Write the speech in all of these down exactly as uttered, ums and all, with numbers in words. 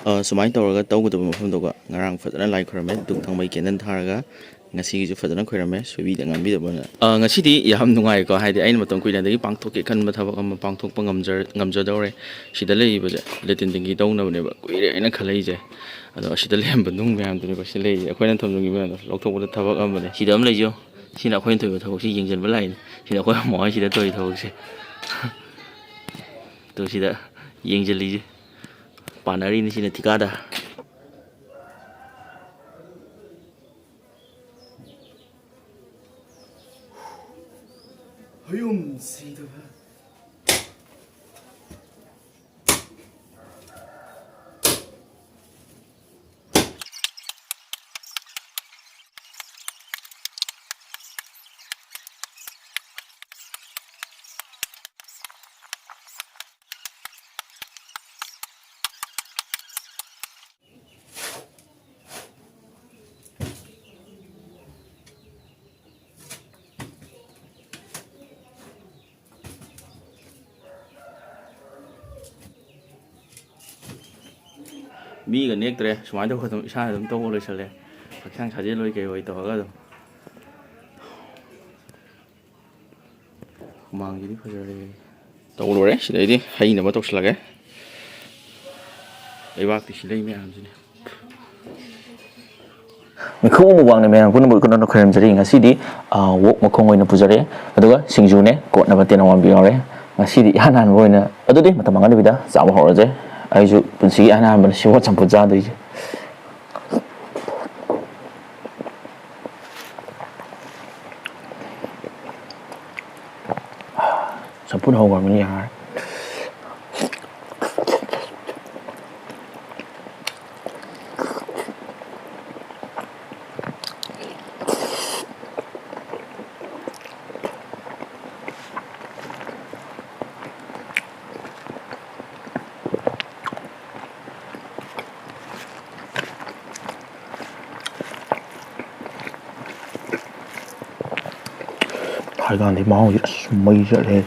ꯑ, ꯁꯨꯃꯥꯏꯅ ꯇꯧꯔꯒ ꯇꯧꯒꯗꯕ ꯃꯐꯝꯗꯨꯒ ꯉꯔꯥꯡ ꯐꯖꯅ ꯂꯥꯏ ꯈꯣꯏꯔꯝꯃꯦ, ꯙꯨꯞ ꯊꯥꯎꯃꯩ ꯀꯦꯟꯗꯜ ꯊꯥꯔꯒ꯫ ꯉꯁꯤꯒꯤꯁꯨ ꯐꯖꯅ ꯈꯣꯏꯔꯝꯃꯦ, ꯁꯣꯏꯕꯤꯗ ꯉꯥꯝꯕꯤꯗꯕꯅ꯫ ꯑ, ꯉꯁꯤꯗꯤ ꯌꯥꯝ ꯅꯨꯡꯉꯥꯏꯀꯣ, ꯍꯥꯏꯗꯤ ꯑꯩꯅ ꯃꯇꯝ ꯀꯨꯏꯅꯗꯒꯤ ꯄꯥꯡꯊꯣꯛꯀꯦ ꯈꯟꯕ ꯊꯕꯛ ꯑꯃ ꯄꯥꯡꯊꯣꯛꯄ ꯉꯝꯖ-, ꯉꯝꯖꯗꯧꯔꯦ꯫ ꯁꯤꯗ ꯂꯩꯔꯤꯕꯁꯦ ꯂꯦꯇꯤꯟ ꯇꯦꯡꯀꯤ ꯇꯧꯅꯕꯅꯦꯕ ꯀꯨꯏꯔꯦ ꯑꯩꯅ ꯈꯜꯂꯛꯏꯁꯦ꯫ ꯑꯗꯣ ꯑꯁꯤꯗ ꯂꯩꯔꯝꯕ ꯅꯨꯡ ꯃꯌꯥꯝꯗꯨꯅꯦꯕ ꯁꯤ ꯂꯩꯔꯤꯁꯦ꯫ ꯑꯩꯈꯣꯏꯅ ꯊꯝꯖꯟꯈꯤꯕ ꯃꯌꯥꯝꯗꯣ ꯂꯧꯊꯣꯛꯄꯗ ꯊꯕꯛ ꯑꯃꯅꯦ꯫ ꯁꯤꯗ ꯑꯃ ꯂꯩꯁꯤꯌꯣ꯫ ꯁꯤꯅ ꯑꯩꯈꯣꯏꯅ ꯇꯧꯔꯤꯕ ꯊꯕꯛꯁꯤ ꯌꯦꯡꯁꯤꯟꯕ ꯂꯥꯛꯏꯅꯤ꯫ ꯁꯤꯅ ꯑꯩꯈꯣꯏ ꯃꯃꯥ ꯍꯣꯏ ꯁꯤꯗ ꯇꯧꯔꯤ ꯊꯕꯛꯁꯦ꯫ ꯇꯣ ꯁꯤꯗ ꯌꯦꯡꯁꯤꯜꯂꯤꯁꯦ꯫ ꯄꯥꯟꯅꯔꯤꯅꯤ ꯁꯤꯅ ꯊꯤꯀꯥꯗ꯫ ꯍꯌꯨꯝ ꯁꯤꯗꯕ꯫ ꯃꯤꯒ ꯅꯦꯛꯇ꯭ꯔꯦ, ꯁꯨꯃꯥꯏꯅ ꯇꯧꯔꯒ ꯑꯗꯨꯝ ꯏꯁꯥꯅ ꯑꯗꯨꯝ ꯇꯧꯕ ꯂꯣꯏꯁꯜꯂꯦ꯫ ꯍꯛꯆꯥꯡ ꯁꯥꯖꯦꯜ ꯑꯣꯏ ꯀꯩ ꯑꯣꯏ ꯇꯧꯔꯒ ꯑꯗꯨꯝ꯫ ꯍꯨꯃꯥꯡꯁꯤꯗꯤ ꯐꯖꯔꯦ꯫ ꯇꯧ ꯂꯣꯏꯔꯦ, ꯁꯤꯗꯩꯗꯤ ꯍꯩꯅꯕ ꯇꯧꯁꯤꯜꯂꯒꯦ꯫ ꯂꯩꯕꯥꯛꯇꯤ ꯁꯤ ꯂꯩ ꯃꯌꯥꯝꯁꯤꯅꯤ꯫ ꯃꯤꯈꯨ ꯃꯨꯛꯕꯥꯡꯅ ꯃꯌꯥꯝ ꯄꯨꯝꯅꯃꯛ ꯏꯈꯨꯠ ꯅꯝꯅ ꯈꯣꯏꯔꯝꯖꯔꯤ꯫ ꯉꯁꯤꯗꯤ, ꯑ, wok ꯃꯈꯣꯡ ꯑꯣꯏꯅ ꯄꯨꯖꯔꯦ, ꯑꯗꯨꯒ ꯁꯤꯡꯖꯨꯅꯦ, ꯀꯣꯠꯅꯕ ꯇꯦꯅꯋꯥꯝꯕꯤ ꯌꯥꯎꯔꯦ꯫ ꯉꯁꯤꯗꯤ ꯏꯍꯥꯟ ꯍꯥꯟꯕ ꯑꯣꯏꯅ, ꯑꯗꯨꯗꯤ ꯃꯇꯝ ꯃꯥꯡꯍꯟꯗꯕꯤꯗ ꯆꯥꯕ ꯍꯧꯔꯁꯦ꯫ ꯑꯩꯁꯨ ꯄꯨꯟꯁꯤꯒꯤ ꯏꯍꯥꯟ ꯍꯥꯟꯕꯅꯤ ꯁꯦꯕꯣꯠ ꯆꯝꯐꯨꯠ ꯆꯥꯗꯣꯏꯁꯦ꯫ ꯆꯝꯐꯨꯠ ꯍꯧꯈ꯭ꯔꯕꯅꯤ ꯌꯥꯔꯦ꯫ ꯍꯥꯏꯀꯥꯟꯗꯤ ꯃꯍꯥꯎꯁꯦ ꯑꯁ ꯃꯩ ꯆꯠꯂꯦ꯫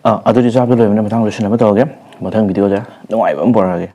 ꯑꯥ, ꯑꯗꯨꯗꯤ ꯆꯥꯕ ꯂꯣꯏꯕꯅ ꯃꯊꯪ ꯂꯣꯏꯁꯤꯟꯅꯕ ꯇꯧꯔꯒꯦ꯫ ꯃꯊꯪ ꯚꯤꯗꯤꯑꯣꯗ ꯅꯨꯡꯉꯥꯏꯕ ꯑꯃ ꯄꯨꯔꯛꯑꯒꯦ꯫